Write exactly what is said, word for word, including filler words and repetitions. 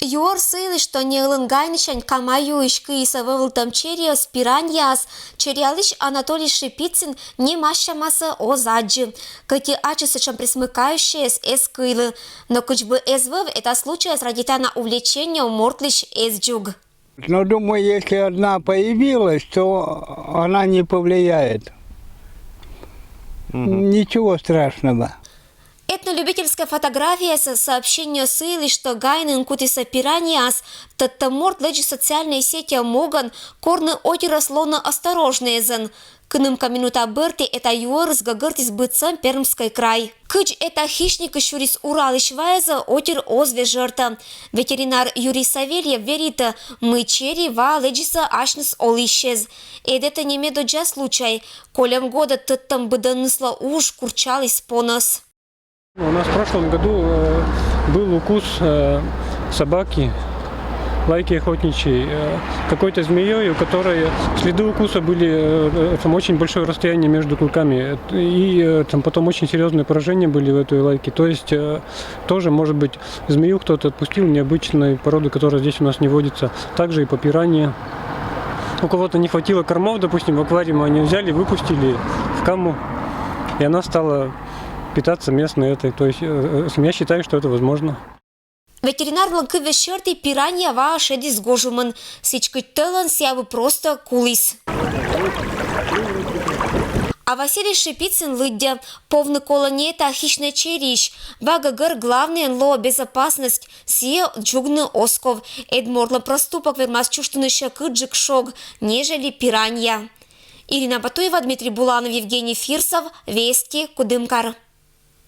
Юӧр сы йылысь, что неылын гайнысянь Кама юысь кыйсӧ вӧвлытӧм чериӧс, пираньяӧс, чериалысь Анатолий Шипицын нем ас сямасӧ оз аддзы. Кӧть и ачыс сэтшӧм пресмыкающӧйӧс эз кыйлы. Но кыдз бы эз вӧв, эта случайыс радейтана увлечениеӧ мортлысь эз дзуг. Но думаю, если одна появилась, то она не повлияет. Ничего страшного. Этнолюбительскӧй фотографияясӧ сообщениеяс сы йылысь, что гайнын кутісӧ пираньяӧс, тӧдтӧм морт лэдзис социальнӧй сетьяс могӧн корны отирӧс лоны осторожнӧйӧн. Кынымка минута бӧрти эта юӧрыс гӧгӧртіс быдсӧм Пермскӧй край. Кыдз эта хищникыс сюрис Уралысь ваӧзӧ, отир оз вежӧртӧ. Ветеринар Юрий Савельев веритӧ, мый чери ва лэдзисӧ асьныс олысьӧс. Ӧд этӧ не медодзза случай. Кольӧм годӧ тӧдтӧм быдӧнныслӧн уж курччаліс понӧс. У нас в прошлом году э, был укус э, собаки, лайки охотничьей, э, какой-то змеей, у которой следы укуса были э, там очень большое расстояние между клыками. И э, там потом очень серьезные поражения были в этой лайке. То есть э, тоже, может быть, змею кто-то отпустил необычной породы, которая здесь у нас не водится. Также и по пиранье. У кого-то не хватило кормов, допустим, в аквариуме они взяли, выпустили в Каму, и она стала питаться местной этой. То есть э, э, я считаю, что это возможно. Ветеринарлӧн кывйӧ серти, пиранья ваӧ шедіс гожӧмын, сідзкӧ, тӧлӧн сійӧ бы просто куліс. А Василий Шипицын лыддьӧ: повны колӧ не эта хищнӧй чериысь. Ва гӧгӧр главнӧйӧн лоӧ безопасность, сійӧс дзугны оз ков. Ӧд мортлӧн проступок вермас чужтыны сьӧкыдджык шог, нежели пиранья. Ирина Батуева, Дмитрий Буланов, Евгений Фирсов, Вести, Кудымкар.